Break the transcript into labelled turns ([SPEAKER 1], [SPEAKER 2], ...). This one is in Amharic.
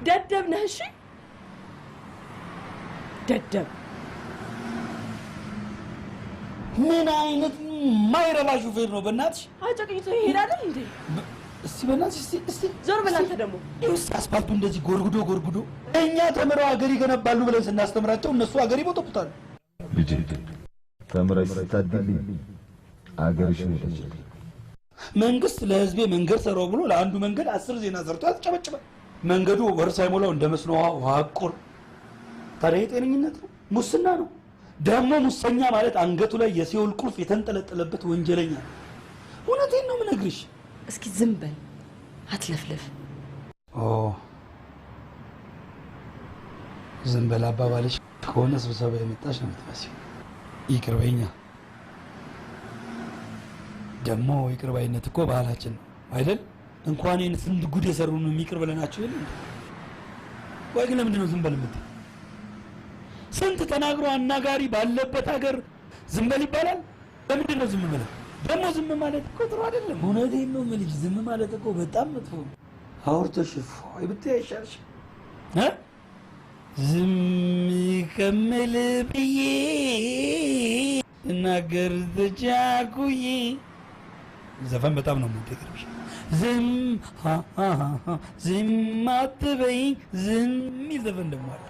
[SPEAKER 1] ደደብ ነህ። እሺ ደደብ።
[SPEAKER 2] ምን አይነት ማይረባ ሹፌር ነው በእናትሽ!
[SPEAKER 1] አጨቅይቶ ይሄዳል እንዴ?
[SPEAKER 2] እስቲ በእናትሽ እስቲ እስቲ
[SPEAKER 1] ዞር በል አንተ ደግሞ።
[SPEAKER 2] ይኸውስ አስፋልቱ እንደዚህ ጎርጉዶ ጎርጉዶ እኛ ተምረው ሀገር ይገነባሉ ብለን ስናስተምራቸው እነሱ ሀገር ይቦጠቡታሉ።
[SPEAKER 3] ልጄ ተምረሽ ስታድጊ አገርሽን ውደጂ።
[SPEAKER 2] መንግስት ለህዝቤ መንገድ ሰራው ብሎ ለአንዱ መንገድ 10 ዜና ሰርቶ ያስጨበጭባል። መንገዱ ወር ሳይሞላው እንደ መስኖ ውሃ አቁር። ታዲያ የጤነኝነት ነው? ሙስና ነው። ደግሞ ሙሰኛ ማለት አንገቱ ላይ የሲኦል ቁልፍ የተንጠለጠለበት ወንጀለኛ ነው። እውነቴን ነው የምነግርሽ።
[SPEAKER 1] እስኪ ዝም በል አትለፍለፍ።
[SPEAKER 2] ኦ ዝም በል አባባልሽ ከሆነ ስብሰባ የመጣሽ ነው የምትመስይው። ይቅር በይኛ። ደግሞ ይቅር ባይነት እኮ ባህላችን ነው አይደል? እንኳን ይሄን ስንት ጉድ የሰሩን ይቅር ብለናቸው የለ እንዴ? ቆይ ግን ለምንድን ነው ዝም በል የምትይው? ስንት ተናግሮ አናጋሪ ባለበት ሀገር ዝም በል ይባላል? ለምንድን ነው ዝም የምለው? ደግሞ ዝም ማለት እኮ ጥሩ አይደለም። እውነቴን ነው የምልሽ፣ ዝም ማለት እኮ በጣም መጥፎ ነው። አውርተሽ እፎይ ብትይ አይሻልሽም? እ ዝም ከምል ብዬ እናገር ተቻኩዬ። ዘፈን በጣም ነው የምወደው። ይቅርብሽ። ዝም ዝም አትበይኝ ዝም የሚል ዘፈን ደግሞ አለ።